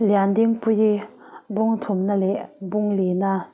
Liandingpuii bung thumna leh bung lina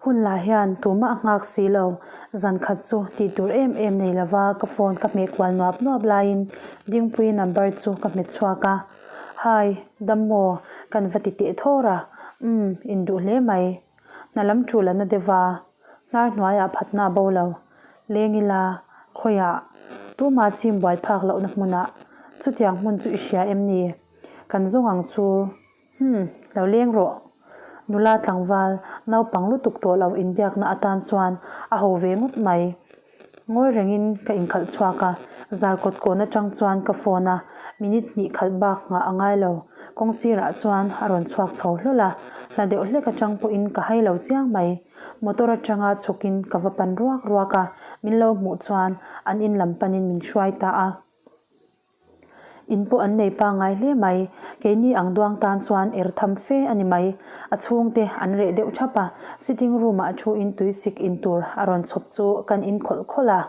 hun lah hian tumah a nghak si lo. Zan khat chu tih tur em em nei lova ka phone ka hmeh kual nuap nuap laiin Dingpuii number chu ka hmet chhuak a. Hi, dam maw? Kan va ti teh thawr a. Umm, induh hle mai. Hna lam tul a na deuh va, hnar hnuaiah phatna a bo lo. Leng ila, khawiah, tumah chim buai phak lohna hmunah chutiang hmun chu i hria em ni? Kan zawng ang chu, hmm, lo leng rawh. Nula tlangval, naupang lutuk tawh lo inbiakna atan chuan a ho ve ngawt mai. Ngawi rengin ka inkhalh chhuak a, zar kawt kawn atang chuan ka phone a, minute hnih khalh bak nghah a ngai lo. Kawng sirah chuan a rawn chhuak chho hlawl a, hla deuh hlek atang pawhin ka hai lo chiang mai. Motor atanga chhukin ka va pan ruak ruak a, min lo hmuh chuan an in lam panin min hruai ta a. In pawh an nei pangngai hle mai. Keini ang duang tan chuan er tham fe a ni mai. A chhungte an reh deuh thap a, sitting room ah thu in tui sik in tur a rawn chhawp chu kan in khawlh khawlh a.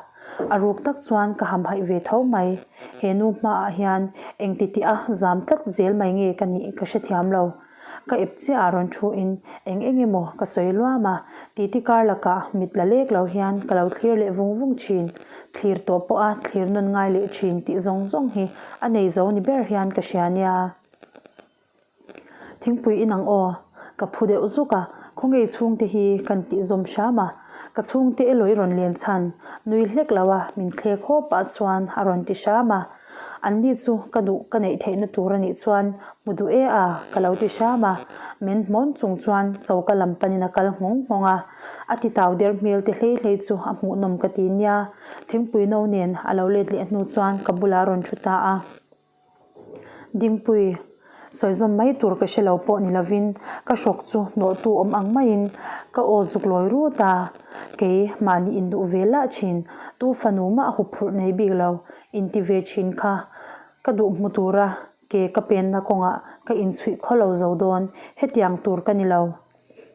A ruk tak chuan ka hamhaih ve tho mai. He nu hmaah hian engti tih a zam tlat zel mai nge ka nih ka hrethiam lo. Ka ep chiah ah rawn thu in eng eng emaw ka sawi luam a, titi kar lakah mit la lek lo hian ka lo thlir leh vung vung thin. Thlir tawh pawh a thlir nawn ngai leh thin tih zawng zawng hi a nei zo ni ber hian ka hria nia. Thingpui inang aw, ka phu deuh zuk a, khawnge chhungte hi kan tih zawm hram a, ka chhungte elawi rawn len chhan nui hlek lo a min thlek haw pah chuan a rawn ti hram a. An ni chu ka duh ka neih theihna tur a nih chuan hmu duh e a, ka lo ti hram a. Men hmawn chung chuan choka lam panin a kal nghawng nghawng a. A ti tau der hmel te hlei hlei chu a hmuhnawm ka ti nia. Thingpui no nen a lo let leh hnu chuan ka bulah a rawn thu ta a. Dingpui, sawi zawm mai tur ka hre lo pawh ni lovin ka hrawk chu hnawhtu awm ang maiin ka aw zuk lawi rut a. Kei mahni induh ve lah thin, tu fanu mah a huphurh nei bik lo. Inti ve thin kha ka duh hmu tura ke ka penna kawngah ka inchhuih khaw lo zo dawn, hetiang tur ka ni lo.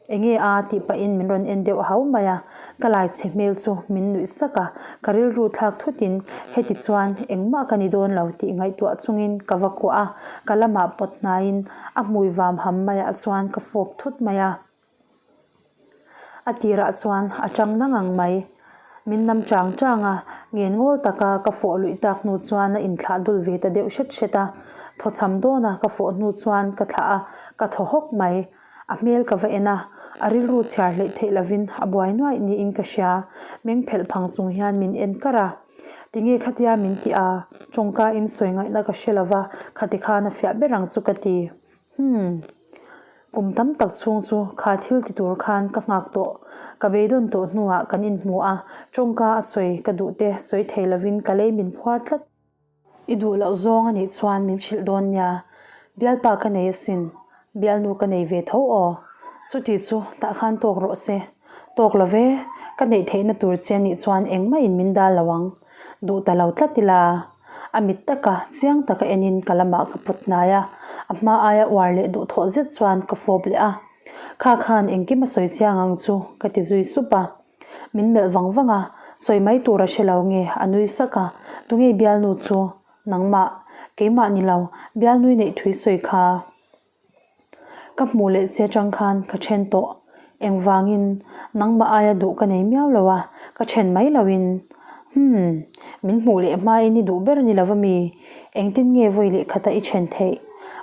Enge a tih pahin min rawn en deuh hau mai a, ka lai chhe hmel chu min nuih sak a, ka rilru thlak thutin heti chuan engmah ka ni dawn lo tih ngaihtuah chungin ka va kuah a, ka lamah pawt hnaiin a hmui vam ham maiah chuan ka fawp thut mai a. A tirah chuan a chang na ngang mai. Min nam chang chang a, ngen ngawl taka ka fawh luih tak hnu chuan a inthlah dul ve ta deuh hret hret a. Thawchham dawna ka fawh hnu chuan ka thlah a, ka thaw hawk mai. A hmel ka va en a, a rilru chhiar hleih theih lovin a buai nuaih niin ka hria. Meng phelh phang chung hian min en kar a. Tinge khatia min tih a, tawngka in sawi ngaihna ka hre lova, khati khan a fiah ber ang chu ka ti. Humm. Kum tam tak chhung chu kha thil ti tur khan ka nghak tawh. Ka beidawn tawh hnuah kan inhmu a, tawngka a sawi ka duh te sawi thei lovin ka lei min phuar tlat. I duh loh zawng a nih chuan min hrilh dawn nia. Bialpa ka nei asin. Bialnu ka nei ve tho aw. Chuti chu tah khan tawk rawh se. Tawk lo ve, ka neih theihna tur che a nih chuan engmah in min dal lo ang. Duh ta lo tlat ila. A mit taka, chiang taka enin ka lamah ka pawt hnai a, a hma aia uar leh duhthawh zet chuan ka fawp leh a. Kha khan engkim a sawi chiang ang chu ka ti zui sup a. Min melh vang vang a, sawi mai tur a hre lo nge a nui sak a, Tunge bialnu chu? Nangmah. Keimah ni lo, bialnui neih thui sawi kha. Ka hmuh leh che atang khan ka then tawh. Engvangin nangmah aia duh ka nei miau lo a, ka then mai loin. Humm, min hmuh leh hmain i duh ber ni lova mi? Engtin nge vawi leh khata i then theih?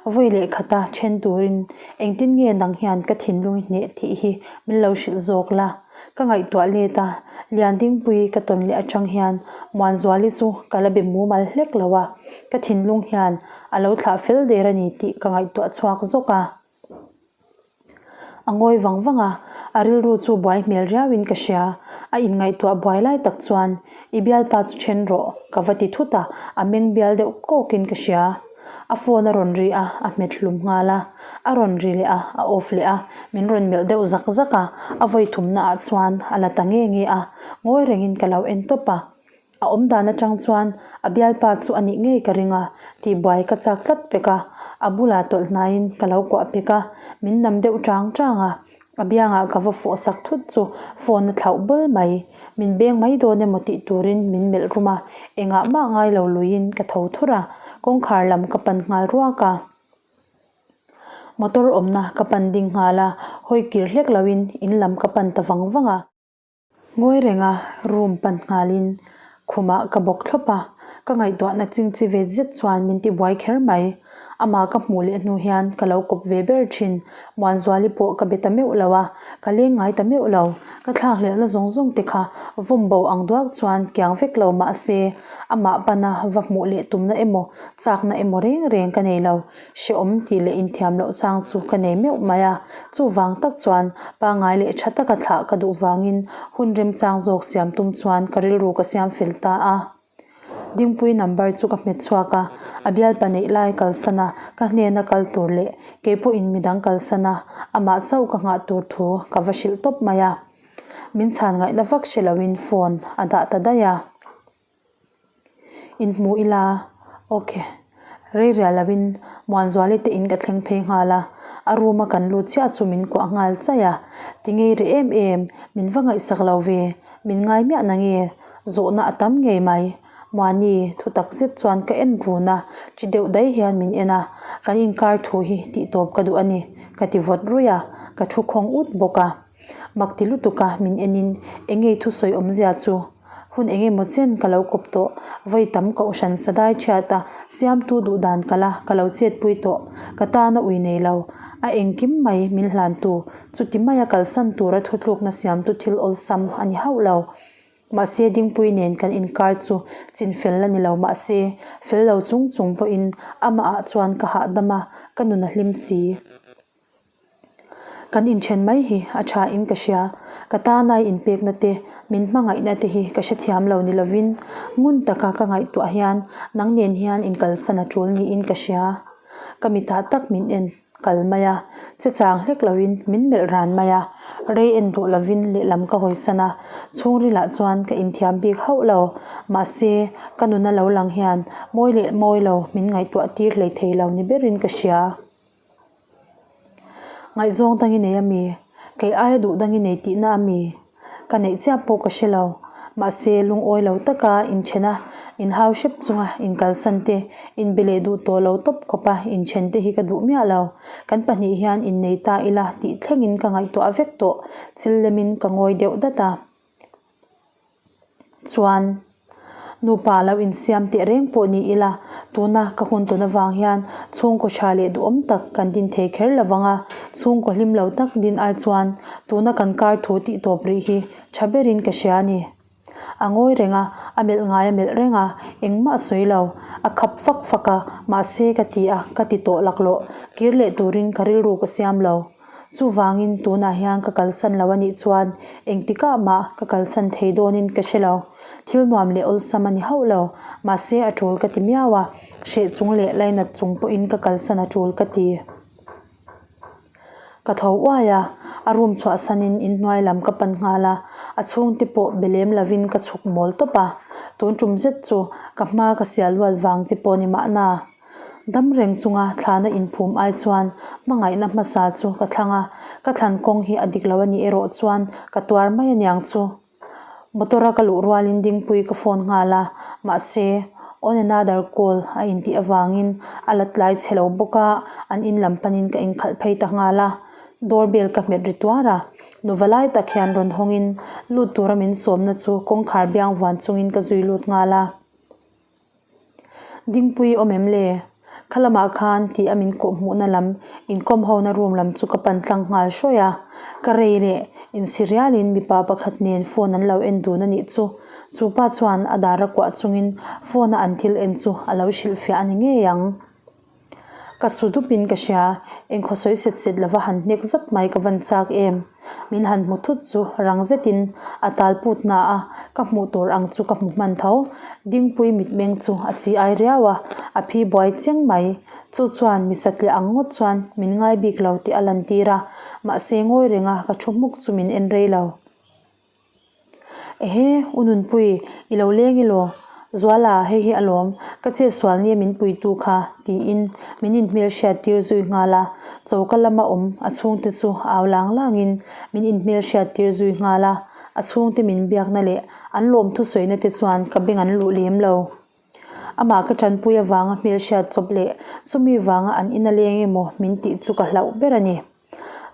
Vawi leh khata then turin engtin nge nang hian ka thinlung i hneh tih hi min lo hrilh zawk la? Ka ngaihtuah let a, Liandingpui ka tawn leh atang hian Muanzuali chu ka la be mumal hlek lo a, ka thinlung hian a lo thlah fel der a ni tih ka ngaihtuah chhuak zawk a. A ngawi vang vang a, a rilru chu buai hmel riauin ka hria. A inngaihtuah buai lai tak chuan, I bialpa chu then rawh, ka va ti thut a, a meng bial deuh kawkin ka hria. A phone a rawn ri a, a hmet hlum nghal a. A rawn ri leh a, a off leh a, min rawn melh deuh zak zak a, a vawi thumnaah chuan a la ta nge nge a, ngawi rengin ka lo en tawp a. A awm dan atang chuan a bialpa chu a nih ngei ka ring a, tihbuai ka chak tlat pek a, a bulah tawlh hnaiin ka lo kuah pek a, min nam deuh chang chang a, a biangah ka va fawh sak thut chu phone a thlauh bawl mai, min beng mai dawn emaw tih turin min melh rum a, engah mah ngai lo luiin ka tho thur a, kawngkhar lam ka pan nghal ruak a. Motor awmna ka pan ding nghal a, hawi kir hlek loin in lam ka pan ta vang vang a. Ngawi renga room pan nghalin khumah ka bawk thlawp a, ka ngaihtuahna chingchi vet zet chuan min ti buai kher mai. Amah ka hmuh leh hnu hian ka lo kawp ve ber thin, Muanzuali pawh ka be ta meuh lo a, ka leng ngai ta meuh lo. Ka thlakhlelhna zawng zawng te kha vawm bo ang duak chuan kiang vek lo mah se, amah pana va hmuh leh tumna emaw chakna emaw reng reng ka nei lo. Hrehawm tih leh inthiam loh chang chu ka nei meuh mai a, chuvang tak chuan pangngai leh tha taka thlah ka duh vangin hun remchang zawk siam tum chuan ka rilru ka siam fel ta a. Dingpui number chu ka hmet chhuak a, a bialpa neih lai kalsan a, ka hnena kal tur leh kei pawhin midang kalsan a, amah chauh ka nghah tur thu ka va hrilh tawp mai a. Min chhan ngaihna vak hre loin phone a dah ta daih a. Inhmu ila, ok. Rei rial loin Muanzuali te in ka thleng phei nghal a, a room a kan lut chiah chu min kuah nghal chaih a, ti ngei rih em em, min va ngaihsak lo ve, min ngai miah na nge, zawhna a tam ngei mai. Muani thu tak zet chuan ka en run a, chi deuh daih hian min en a, kan inkar thu hi tihtawp ka duh a ni, ka ti vawt ruih a, ka thu khawng ut bawk a. Mak ti lutuk a min en in engei thusawi awmzia chu hun eng emaw chen ka lo kawp tawh, vawi tam kohhran sadai thiat a siamtu duh dan ka la ka lo chetpui tawh, ka tana ui nei lo, a engkim mai min hlantu, chuti maia kalsan tura thutlukna siamtu thil awlsam a ni hauh lo. Mahse Dingpui nen kan inkar chu chin fel la ni lo mahse fel lo chung chung pawhin amah ah chuan ka hahdam a, ka nun a hlim si. Kan inthen mai hi a tha in ka hria. Ka tana i inpekna te, min hmangaihna te hi ka hrethiam lo ni lovin ngun taka ka ngaihtuah hian nang nen hian inkalsan a tul niin ka hria. Ka mitah tak min en kal mai a, che chang hlek lovin min melh ran mai a, rei en duh lovin lehlam ka hawisan a, chhungrilah chuan ka inthiam bik hauh lo. Mahse, ka nuna lo lang hian mawi leh mawi lo min ngaihtuah tir hleithei lo ni berin ka hria. Ngaihzawng dang i nei a mi? Kei aia duh dang i nei tihna a mi? Ka neih chiah pawh ka hre lo. Mahse, lungawi lo taka inthena, inhau hrep chunga inkalsan te, inbe leh duh tawh lo tawp khawpa inthen te hi ka duh miah lo. Kan pahnih hian innei ta ila tih thlengin ka ngaihtuah vek tawh. Chil lemin ka ngawi deuh dat a. Chuan, nupa lo insiam teh reng pawh ni ila, tuna ka hun tawn avang hian chhungkaw tha leh duhawm tak kan din thei kher lo vang a, chhungkaw hlim lo tak din ai chuan tuna kan kar thu tih tawp rih hi tha berin ka hria a ni. A ngawi reng a, a melh ngai a melh reng a, engmah a sawi lo. A khap fak fak a, mahse ka ti a, ka ti tawh laklawh. Kir leh turin ka rilru ka siam lo. Chuvangin tunah hian ka kalsan lo a nih chuan engtikah mah ka kalsan thei dawnin ka hre lo. Thil nuam leh awlsam a ni hauh lo. Mahse a tul ka ti miau a, hreh chung leh lainat chung pawhin ka kalsan a tul ka ti. Ka tho uai a, a room chhuahsanin inhnuai lam ka pan nghal a, a chhungte pawh be lem lovin ka chhuk mawl tawp a. Tun tum zet chu ka hma ka sial luat vang te pawh ni mahna. Dam reng chunga thlana inphum ai chuan hmangaihna hmasa chu ka thlang a, ka thlan kawng hi a dik lo a nih erawh chuan ka tuar mai aniang chu. Motor-a ka luh rualin Dingpui ka phone nghal a, mahse on another call a intih avangin a la tlai chhe lo bawk a, an in lam panin ka inkhalh phei ta nghal a. Door bell ka hmet ri tuar a, nuva lai tak hian rawn hawngin lut tura min sawmna chu kawngkhar biang vuan chungin ka zui lut nghal a. Dingpui awm em le? Kha lamah khan tih a min kawh hmuhna lam inkawm hona room lam chu ka pan tlang nghal hrawih a. Ka rei leh insi rialin mipa pakhat nen phone an lo en dun a nih chu. Chu pa chuan a dar a kuah chungin phone a an thil en chu a lo hrilhfiah a ni ngei ang. Ka su dupin ka hria, engkhaw sawi set set lova han hnek zawt mai ka van chak em. Min han hmu thut chu rang zetin a tal put na a, ka hmuh tur ang chu ka hmu hman tho. Dingpui mitmeng chu a chi ai riau a, a phi buai chiang mai. Chu chuan mi satliah ang ngawt chuan min ngai bik lo tih a lantir a, mahse ngawi renga ka thu hmuk chu min en rei lo. Ehe, U Nunpui, i lo leng elaw? Zuala, hei hi alawm, ka chet sual nia min puitu kha, tiin min inhmelhriat tir zui nghal a. Choka lama awm a chhungte chu au lang langin min inhmelhriat tir zui nghal a. A chhungte min biakna leh an lawmthu sawina te chuan ka beng an luh lem lo. Amah ka ṭanpui avanga hmelhriat chawp leh chumi vanga an ina leng emaw min tih chu ka hlauh ber a ni.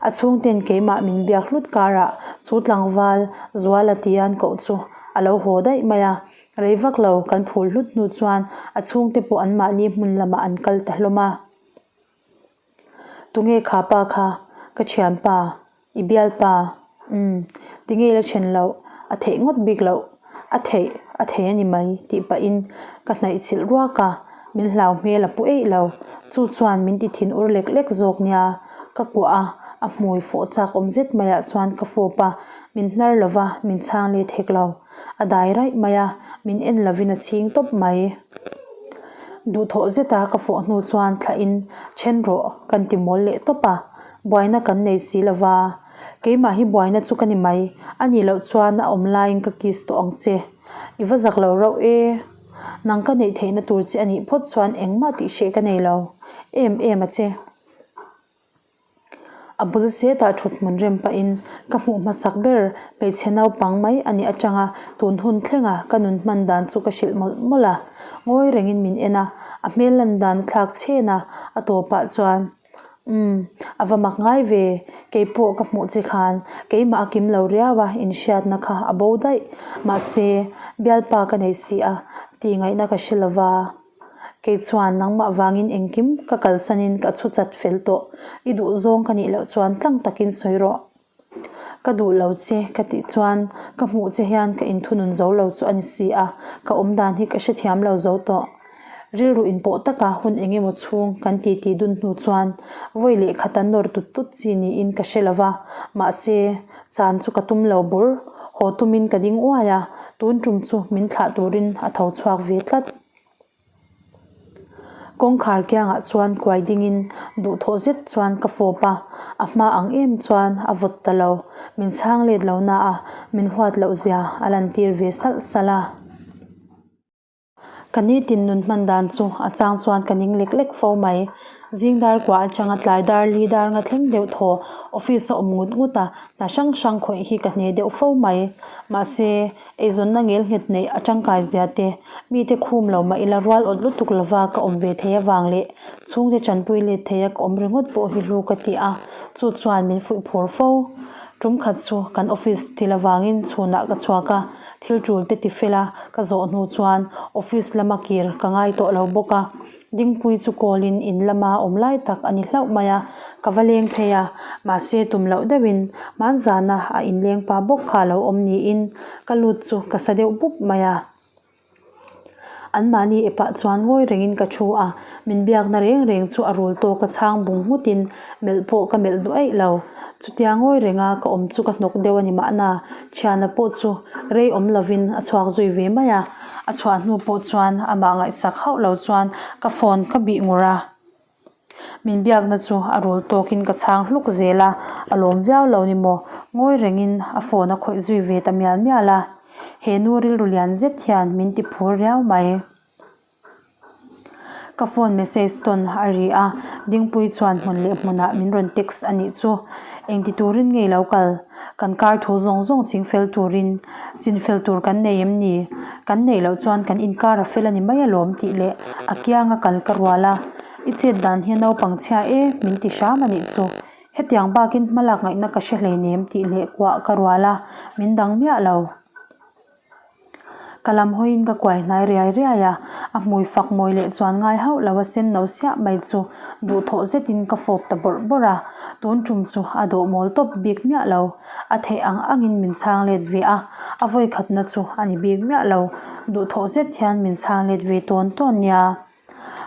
A chhungten keimah min biak hlut karah chu tlangval Zuala tian koh chu a lo haw daih mai a. Rei vak lo kan phul hlut hnu chuan a chhungte pawh anmahni hmun lamah an kal ta hlawm a. Tunge kha pa kha? Ka thianpa, i bialpa, umm, tinge i la then loh? A theih ngawt bik loh, a theih, a thei a ni mai tih pahin ka hnaih chilh ruak a, min hlau hmel a pu eih lo. Chu chuan min ti thin ur lek lek zawk nia, ka kuah a, a hmui fawh chak awm zet maiah chuan ka fawp a, min hnar lova min chhang let hek lo. A dai raih mai a, min en lovin a chhing tawp mai. Duhthawh zeta ka fawh hnu chuan thlahin then rawh kan ti mawl leh tawp a, buaina kan nei si lo va. Keimah hi buaina chu ka ni mai, a nih loh chuan a awm laiin ka kiss tawh ang che. I va zak lo rauh e. Nang ka neih theihna tur che a nih phawt chuan engmah tih hreh ka nei lo em em a che. A bul setah thut hmun rem pahin ka hmuh hmasak ber hmeichhe naupang mai a nih atanga tun hun thlenga ka nun hman dan chu ka hrilh mawlh mawlh a. Ngawi rengin min en a, a hmel lan dan a thlak chhen a, a tawpah chuan, Umm, a va mak ngai ve, keipawh ka hmuh che khan keimah a kim lo riau a, inhriatna kha a bo daih. Mahse, bialpa ka nei si a, tih ngaihna ka hre lova. Kei chuan nangmah vangin engkim ka kalsanin ka chhu chat fel tawh. I duh zawng ka nih loh chuan tlang takin sawi rawh. Ka duh lo che ka tih chuan ka hmuh che hian ka inthunun zo lo chu a ni si a, ka awmdan hi ka hrethiam lo zo tawh. Rilru inpawh taka hun eng emaw chhung kan titi dun hnu chuan vawi leh khata nawr tut tut chi niin ka hre lo va, mahse chan chu ka tum lo bur. Haw tumin ka ding uai a, tun tum chu min thlah turin a tho chhuak ve tlat. Kawngkhar kiangah chuan kuai dingin duhthawh zet chuan ka fawp a, a hma ang em chuan a vawt ta lo. Min chhang let lo na a, min huat loh zia a lantir ve salh salh a. Ka nitin nun hman dan chu a chang chuan ka ning lek lek fo mai. Zing dar kua atanga tlai dar li dar nga thleng deuh thaw office a awm ngut ngut a, hna hrang hrang khawih hi ka hne deuh fo mai. Mahse, Eizawnna ngel nghet neih a tangkai zia te, mite khum lo mah ila rual awt lutuk lova ka awm ve thei avang leh chhungte tanpui let theia ka awm ringawt pawh hi hlu ka ti a, chu chuan min fuih phur fo. Tum khat chu kan office thil avangin chhunah ka chhuak a, thil tul te ti fel a ka zawh hnu chuan office lama kir ka ngai tawh lo bawk a. Dingpui chu kawlin in lama awm lai tak a ni hlauh mai a, ka va leng phei a, mahse tum loh deuhin hmanzana a inleng pa bawk kha a lo awm niin ka lut chu ka sa deuh bup mai a. Anmahni epah chuan ngawi rengin ka thu a, min biakna reng reng chu a rul tawk a chhang bung nghutin melh pawh ka melh duh eih lo. Chutia ngawi renga ka awm chu ka hnawk deuh a ni mahna, thiana pawh chu rei awm lovin a chhuak zui ve mai a. A chhuah hnu pawh chuan amah ngaihsak hauh lo chuan ka phone ka bih ngur a, min biakna chu a rul tawkin ka chhang hluk zel a, a lawm viau lo ni maw? Ngawi rengin a phone a khawih zui ve ta mial mial a, he nu rilru lian zet hian min ti phur riau mai. Ka phone message tawn a ri a, Dingpui chuan hmun leh hmunah min rawn text a nih chu. Engti turin ngei lo kal? Kan kar thu zawng zawng ching fel turin chin fel tur kan nei em ni? Kan neih loh chuan kan inkar a fel a ni mai alawm tih leh a kianga kal ka rual a, I chet dan hi naupang chhia e min ti hram a nih chu. Hetiang bakin hmalak ngaihna ka hre hleinem tih leh kuah ka rual a, min dang miah lo. Ka lam hawiin ka kuai hnai riai riai a, a hmui fak mawi leh chuan ngai hauh lo a sen no siah mai chu duhthawh zetin ka fawp ta bawrh bawrh a, tun tum chu a dawh mawl tawp bik miah lo. A theih ang angin min chhang let ve a, a vawi khatna chu a ni bik miah lo. Duhthawh zet hian min chhang let ve tawn tawn nia.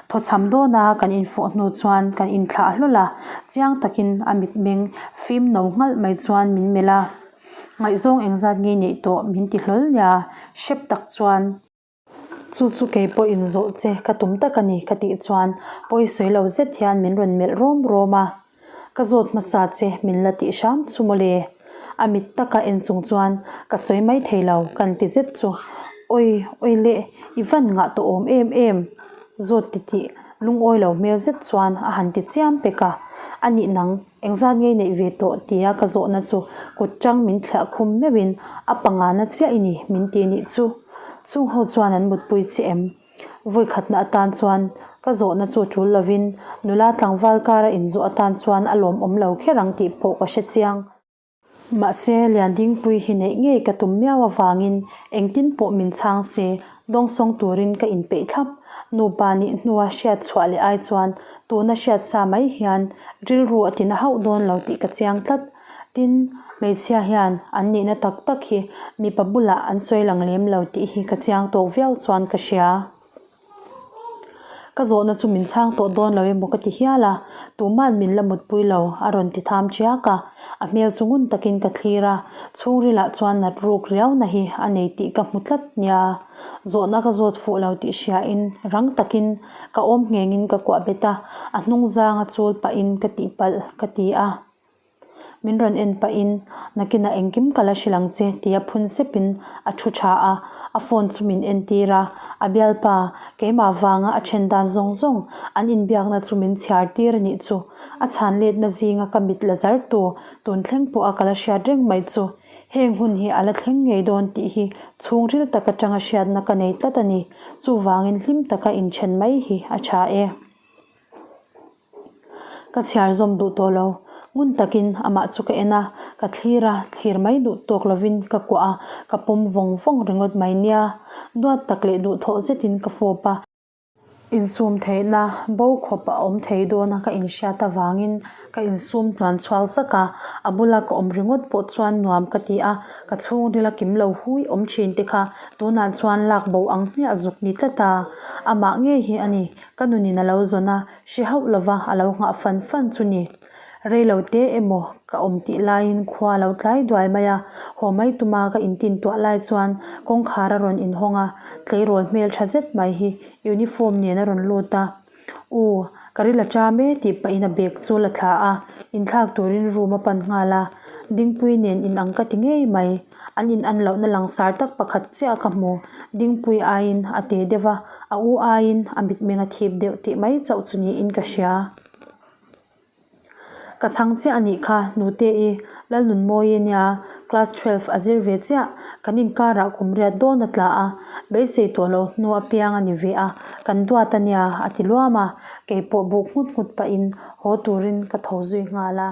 Thawchham dawna kan infawh hnu chuan kan inthlah hlawl a, chiang takin a mitmeng fim no nghalh mai chuan min melh a. Ngaihzawng engzat nge neih tawh min ti hlawl nia, hrep tak chuan. Chu chu kei pawh inzawh che ka tum tak a ni ka tih chuan pawi sawi lo zet hian min rawn melh rawm rawm a. Ka zawt hmasa che min la tih hram chu mawle. A mit taka en chung chuan ka sawi mai thei lo kan ti zet chu awi awi leh i van ngah tawh awm em em zawt ti tih lungawi lo hmel zet chuan a han ti chiam pek a. A nih nang engzat ngei neih ve tawh tia ka zawhna chu kut tang min thliah khum meuhin a pangana chiah i ni min ti nih chu. Chung ho chuan an mutpui che em? Vawikhatna atan chuan ka zawhna chu tul lovin nula tlangval kara inzawh atan chuan a lawmawm lo kher ang tih pawh ka hre chiang. Mahse, Liandingpui hi neih ngei ka tum miau avangin engtin pawh min chhang se, dawngsawng turin ka inpeih thlap. Nupa nih hnua hriat chhuah leh ai chuan tuna hriat sa mai hian rilru a tina hauh dawn lo tih ka chiang tlat. Tin, hmeichhia hian an nihna tak tak hi mipa bulah an sawi lang lem lo tih hi ka chiang tawk viau chuan ka hria. Ka zawhna chu min chhang tawh dawn lo emaw ka ti hial a, tuma'n min la mutpui lo a rawn ti tham chiak a, a hmel chu ngun takin ka thlir a, chhungrilah chuan nat ruk riauna hi a nei tih ka hmu tlat nia. Zawhna ka zawt fuh lo tih hriain rang takin ka awm nghengin ka kuah bet a, a hnung zanga chul pahin ka tihpalh ka ti a. Min rawn en pahin, Nakinah engkim ka la hrilh ang che, tia phun sepin a thu tha a, a phone chu min entir a. A bialpa, keimah vanga a then dan zawng zawng an inbiakna chu min chhiar tir a nih chu. A chhan letna zinga ka mit la zar tu, tun thleng pawha ka la hriat reng mai chu. Heng hun hi a la thleng ngei dawn tih hi chhungril tak atanga hriatna ka nei tlat a ni. Chuvangin hlim taka inthen mai hi a tha e. Ka chhiar zawm duh tawh lo. Ngun takin amah chu ka en a, ka thlir a, thlir mai duh tawk lovin ka kuah a, ka pawm vawng vawng ringawt mai nia. Duat tak leh duhthawh zetin ka fawp a. Insum theihna bo khawp a awm thei dawn a ka inhriat avangin ka insum tluan chhuak zak a, a bula ka awm ringawt pawh chuan nuam ka ti a, ka chhungril a kim lo hui awm thin te kha tunah chuan lak bo ang hmiah zuk ni tlat a, amah ngei hi a ni. Ka nunin a lo zawn a, hre hauh lova a lo nghah fan fan chu ni. Rei lo te emaw ka awm tih laiin khua a lo tlai duai mai a, haw mai tuma ka intin tuah lai chuan kawngkhar a rawn inhawng a, tleirawl hmel tha zet mai hi uniform nen a rawn lut a. U, ka ril a ṭam e tih pahin a bag chu la thla a, inthlak turin room a pan nghal a. Dingpui nen inang ka ti ngei mai. An in an lohna langsar tak pakhat chiah ka hmu. Dingpui aiin a te deuh a, a u aiin a mitmeng a thip deuh tih mai chauh chu niin ka hria. Ka chhang chiah a nih kha, Nute-i, Lalnunmawi nia, class 12 a zir ve chiah. Kan inkarah kum riat dawn a tla a, beisei tawh loh hnu apiang a ni ve a, kan duat a nia, a ti luam a, keipawh buk nghut nghut pahin haw turin ka tho zui nghal a.